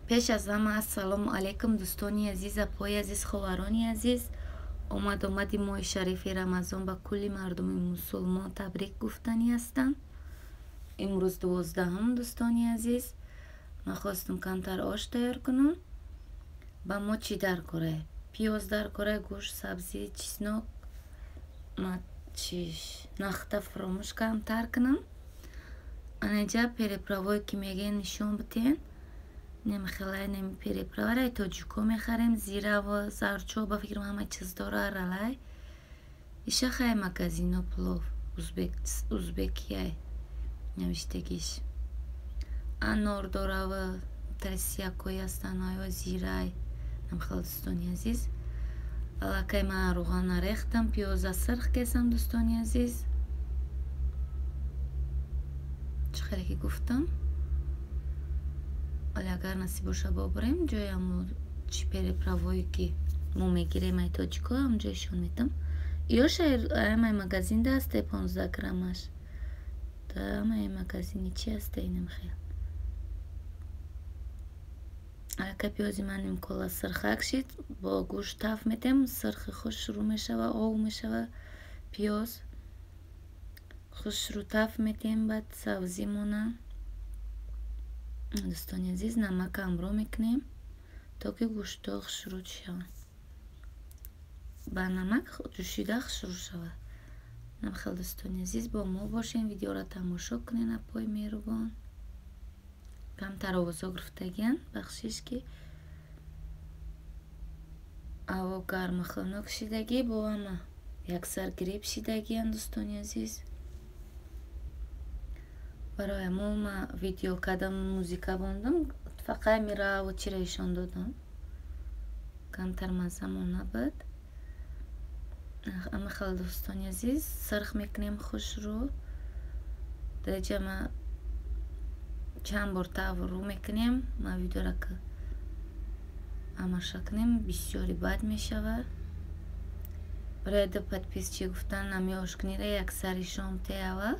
Пеш аз ҳама ассалому алайкум, дӯстони азиз, апои азиз, ховарони азиз. Омад-омади моҳи шарифи Рамазон ба кулли мардуми мусулмон табрик гуфтанӣ ҳастам. Имрӯз 12-ум, дӯстони азиз. Ман хостум камтар ош тайёр кунам. Ба мо чӣ даркорай? Пиёз даркорай, гӯшт, сабзӣ, чеснок. Ма чиш нахта фаромӯш кардам тар кунам. Анаҷа переправое ки мегӯян нишон битен. Немихелай неми переправа тоҷико мехарем, зира ва зарчо, ба фикрам ҳама чиз дора аралай. Иша хай магазино плов узбекияй навиштагиш. Анор дорава, тресиякои ҳастанд, оё зирай. Намхел дӯстони азиз. Аллакай ман рӯған нарехтам, пиёза сирх кесам, дӯстони азиз. Чӣ хеле ки гуфтам. Вале агар насиб боша бобарем ҷои ҳамо чи переправое ки мо мегирем ай тоҷико, ҳамҷо ишон метам. Ёша ҳамаи магазинда ҳасте 15 граммаш. Да ҳамаи магазини чи ҳасте инамхел. Аллакай пиёзи ман нимкола сирхак шид, бо гӯшт таф метем, сирхи хуш шурӯъ мешава, ов мешава пиёз. Хушрӯ таф метем, баъд сабзимона. Дӯстони азиз, намак ҳамроҳ мекунем, то ки гӯштҳо хушрӯ шаванд. Ба намак ҷӯшида хушрӯ шавад. Намхел дӯстони азиз, бо мо бошен, видеоро тамошо кунен, апои меҳрубон. Камтар овозҳо гирифтагиянд, бахшиш ки ҳаво гарму хунук шидагӣ, бо ҳама яксар грипп шидагиянд, дӯстони азиз. Барои ҳамо ман видео кардам, музика бондам, фақат мираву чиро ишон додам. Камтар маззамон набуд. Ама хел дӯстони азиз, сирх мекунем хушрӯ. Дар инҷа ман чанд бор тав рӯ мекунем. Ман видеоро ки ҳамаша кунем, бисёри бад мешавад. Барои ду подписчик гуфтан ҳами ошкунира яксар ишон те аввал.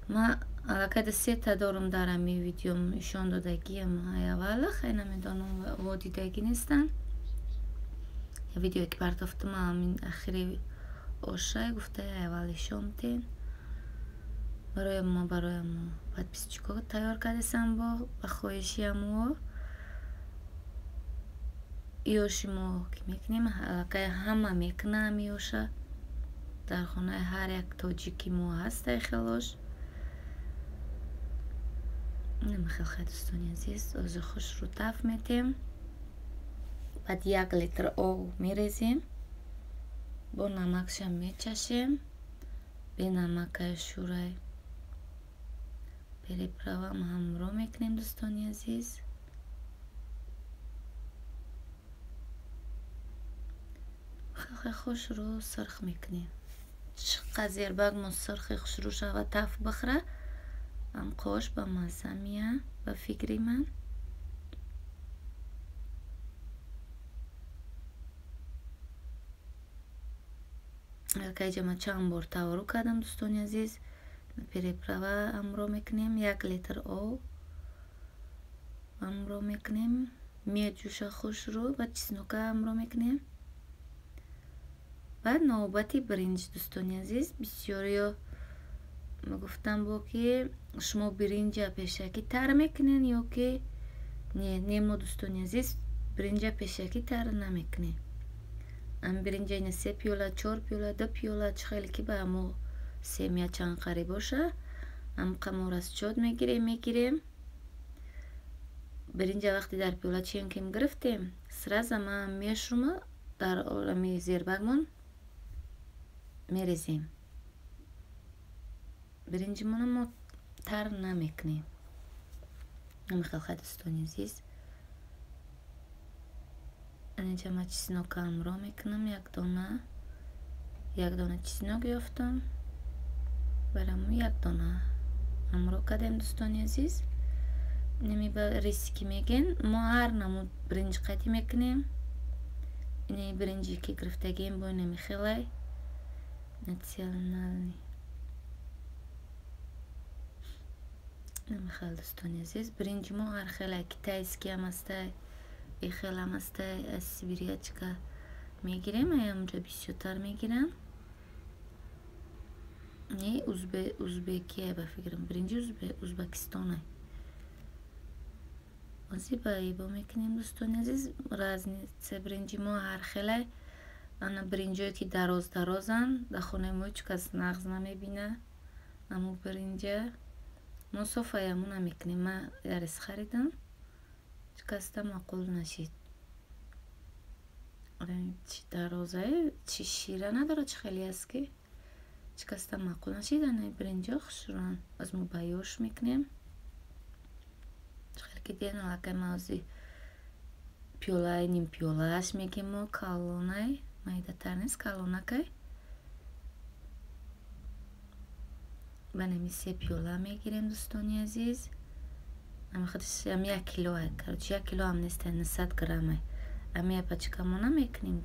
Ман аллакай сета дорум дар ҳами видеом ишон додагиам ай аввала, хай намедонам во дидагӣ нестанд. Видеое ки партофтам ҳамин ахири ошай гуфта аввал ишон тен. Барои мо подписчикҳо тайёр кардесам бо ба хоҳиши ҳамоо. И оши мо ки мекунем, аллакай ҳама мекуна ҳами оша. Дар хонаи ҳар як тоҷики мо ҳаст ай хел ош. Намихел хай дӯстони азиз, ози хушрӯ таф метем. Баъд 1 литр об мерезем. Бо намакша мечашем. Бе намакай шӯрай переправам ҳамроҳ мекунем, дӯстони азиз. Хеле хушрӯ сирх мекунем. Чӣ қадр зербагмон сирхи хушрӯ шава, таф бихӯра, ҳам қош ба мазза меяд, ба фикри ман. Аллакай инҷа ман чанд бор таваррук кардам, дӯстони азиз. Переправа ҳамроҳ мекунем, 1 литр об ҳамроҳ мекунем, меҷӯша хушрӯ, баъд чеснока ҳамроҳ мекунем. Баъд навбати биринҷ, дӯстони азиз. Бисёриё мегуфтам бо ки шумо биринҷа пешакӣ тар мекунен ё ки не. Не, мо дӯстони азиз биринҷа пешакӣ тар намекунем. Ам биринҷа ина 3 пиёла, 4 пиёла, 2 пиёла, чӣ хеле ки ба ҳамо семья чанд қариб боша, ҳамқа мо расчёт мегирем. Биринҷа вақте дар пиёла чен ким гирифтем, сразу ман мешӯма дар ами зербагмон мерезем. Биринҷимонро мо тар намекунем. Намихел хай дӯстони азиз. Анинҷа ман чеснока ҳамроҳ мекунам, як дона чеснок ёфтам. Барамо як дона ҳамроҳ кардем, дӯстони азиз. Неми ба риси ки мегӯен, мо ҳар намуд биринҷ қатӣ мекунем. Ини биринҷе ки гирифтагием бо инами хелай национальный. Намихел дӯстони азиз, биринҷи мо ҳар хеле китайский ҳам ҳастай, и хел ҳам ҳастай, аз сибириячка мегирем, ай ҳамонҷо бисёртар мегирам. Не, узбекия ба фикрам, биринҷи Узбекистонай. Ози ба ибо мекунем дӯстони азиз, разница биринҷи мо ҳар хелай. Ана биринҷое ки дароз дарозанд, дар хонаи мо ҳеҷ кас нағз намебина амо биринҷа. Мо софаи ҳамон намекунем. Ман ярес харидам, ҳеҷ касда маъқул нашид. Чи дарозае, чи шира надорад, чи хеле аст ки ҳеҷ касда маъқул нашид. Ана биринҷо хушрӯянд. Аз мо ба ёш мекунем. Хеле ки дидем, аллакай ман ози пиёлаи нимпиёлааш мегем мо, калонай, майдатар нест, калонакай. Банами се пиёла мегирем дӯстони азиз. Ами худаш ами як килоай, короче, як кило ҳам нест, 900 граммай. Ами як пачкамо намекунем.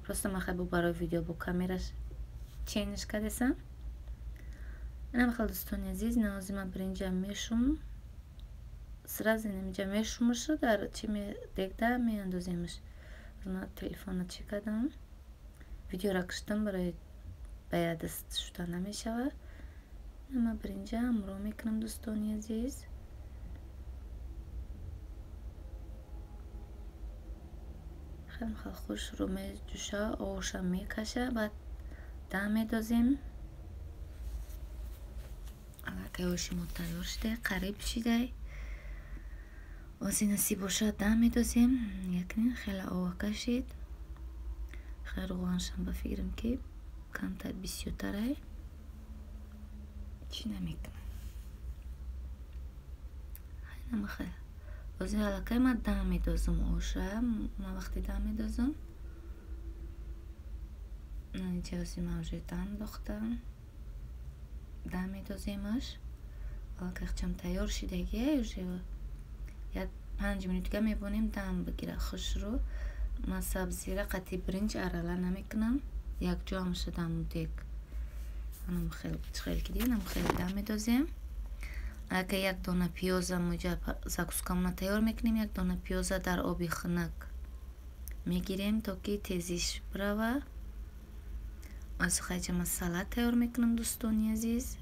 Просто ман хай бо барои видео бо камераш ченаш кардесам. Инам хел дӯстони азиз, наози ман биринҷа мешум. Сразу инамиҷа мешумашу дар чи дегда меандоземаш. Ман телефона чӣ кардам? Видеора киштам, барои ба як даст шуда намешавад. Ман биринҷа ҳамроҳ мекунам дӯстони азиз. Хеле хел хушрӯ меҷӯша, овша мекаша, баъд дам медозем. Аллакай оши мо тайёр шудай, қариб шидай. Ози насиб бошад дам медозем. Якнин хеле ова кашид. Хеле рӯғаншам ба фикрам ки камтар бисёртарай. Чӣ намекунам? Намахел. Ози аллакай ман дам медозам оша. Ман вақте дам медозам, инҷа ози ман уже дам дохтам. Дам медоземаш. Аллакай хчам тайёр шидагиай уже. Як 5 минутка мебонем дам бигира хушрӯ. Ман сабзира қатъи биринҷ арала намекунам. Якҷо ҳамаша даму дег. Анам хел хел ки дидем, хеле дам медозем. Аллакай як дона пиёза муҷа закускамона тайёр мекунем. Як дона пиёза дар оби хунук мегирем, то ки тезиш бирава. Аз хайҷа ман салат тайёр мекунам дӯстони азиз.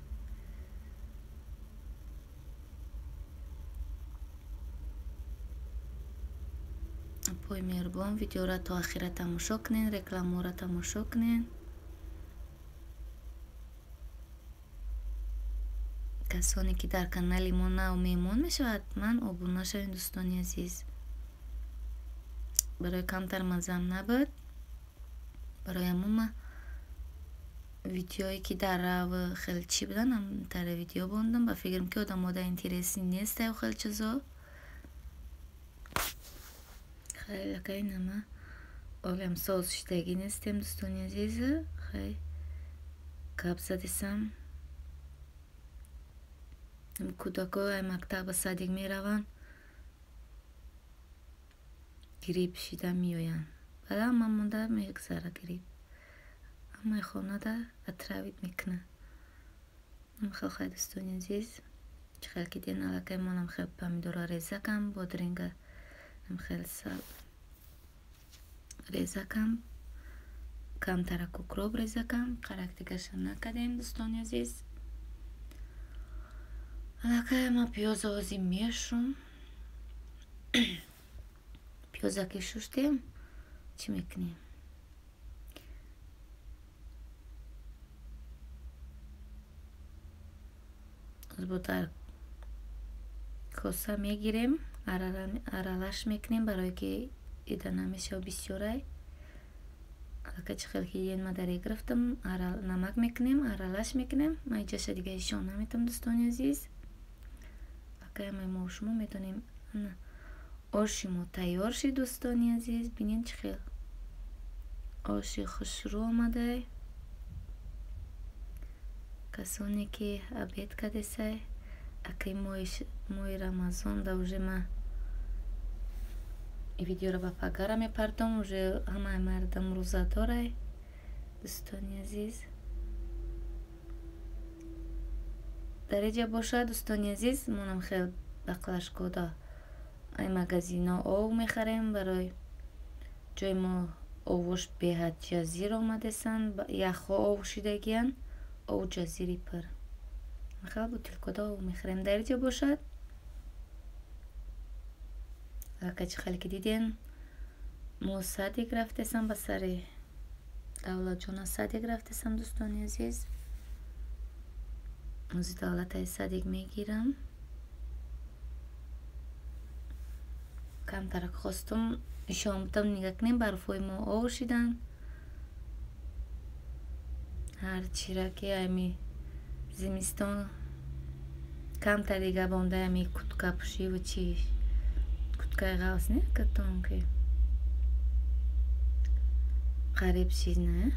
Апои меҳрубон, видеора то охира тамошо кунед, рекламаро тамошо кунед. Касоне ки дар канали мо нав меҳмон мешавад, ҳатман обуна шавед дӯстони азиз. Барои камтар маззам набуд, барои ҳамон ман видеое ки дар рав хеле чӣ будан, ҳамтаре видео бондам. Ба фикрам ки одамо да интереси нест аю хеле чизо. Хеле акай нама олям соз шидагӣ нестем дӯстони азиз. Хай гап задесам. Кӯдако ай мактаба садик мераванд, грипп шида меоянд. Баъд ҳама монда мегзара грипп. Ҳамаи хонада отравить мекунад. Хел хай дӯстони азиз, чӣ хел ки дидем, аллакай монам хел помидора реза кам, бодринга хел реза кам, камтарак укроп реза кам, қарак дигаша накардем дӯстони азиз. Аллакай ман пиёза ози мешум. Пиёза ки шуштем, чӣ мекунем? Бо дар коса мегирем, аралаш мекунем, барое ки ида намешава бисёрай. Аллакай чӣ хел ки дидем, ман дар гирифтам, намак мекунем, аралаш мекунем. Ман иҷаша дига ишон наметам дӯстони азиз. Аллакай ҳамаи мо шумо медонем. Ана оши мо тайёр шид дӯстони азиз. Бинед чӣ хел оши хушрӯ омадай. Касоне ки обед кардесай, акай моҳи Рамазон да уже ман видеоро ба пагара мепардом, уже ҳамаи мардам рӯзадорай дӯстони азиз. Дар инҷа бошад, дӯстони азиз, монам хел баклажкода ай магазино ов мехарем. Барои ҷои мо овош беҳад ҷазир омадесанд, яхҳо ов шидагиянд, ов ҷазири пир. Хел бутилкода ов мехарем. Дар инҷа бошад, аллакай чӣ хеле ки диден, мо садик рафтесам, ба сари Давлатҷона садик рафтесам, дӯстони азиз. Ози Давлатаи садик мегирам. Камтарак хостум нишон бутам, нигаҳ кунем, барфҳои мо ов шиданд. Ҳар чира ки ами зимистон камтар дига бонда, ами кутка пӯшиву чи куткаи ғавс не катон ки қариб чиз не.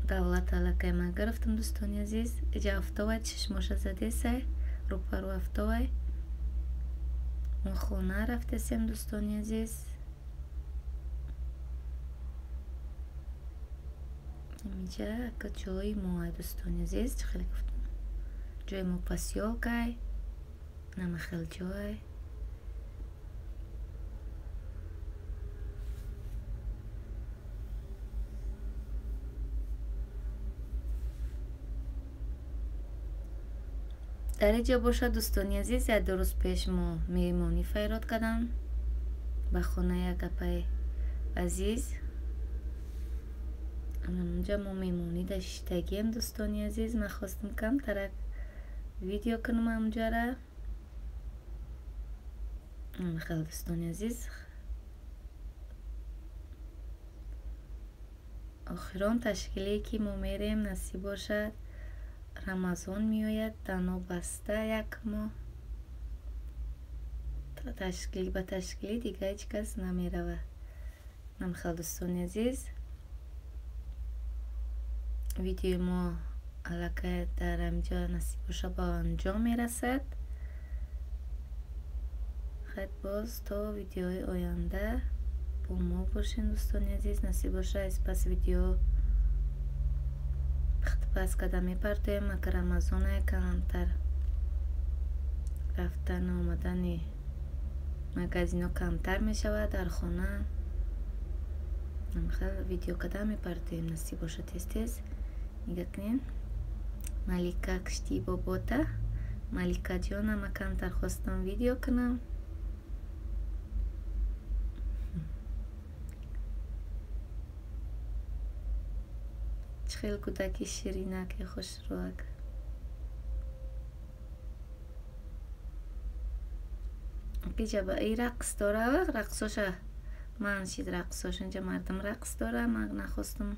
Давлат аллакай ман гирифтам, дӯстони азиз. Иҷа афтовай, чишмоша задесай, рӯпарӯ афтовай. Мо хона рафтесем, дӯстони азиз. Инҷа ака ҷои моай, дӯстони азиз, чӣ хеле гуфтам, ҷои мо посёлкай, нама хел ҷой. Дар инҷа бошад, дӯстони азиз, як ду рӯз пеш мо меҳмонӣ файрод кардам ба хонаи як апаи азиз. Онҷа мо меҳмонӣ даштагием, дӯстони азиз. Ман хостам камтарак видео кунам онҷара. Хел, дӯстони азиз, охирон ташкилие ки мо мерем, насиб бошад, Рамазон меояд, дано баста як моҳ ташкил ба ташкили дига ҳеҷ кас намеравад. Намхел, дӯстони азиз, видеои мо аллакай дар ҳаминҷо насиб боша ба анҷом мерасад. Хайр, боз то видеои оянда бо мо бошед, дӯстони азиз. Насиб боша, аз пас видео пас карда мепартоем. Ака Рамазона камтар рафтану омадани магазино камтар мешавад, дар хона видео карда мепартоем. Насиб боша, тез тез. Нигаҳ кунед, Малика киштии бобота. Маликаҷона, ман камтар хостам видео кунам. Чӣ хел кӯдаки ширинаки хушрӯак. Иҷа ба и рақс дора, рақсоша ман шид, рақсош инҷа мардум рақс дора. Ман нахостам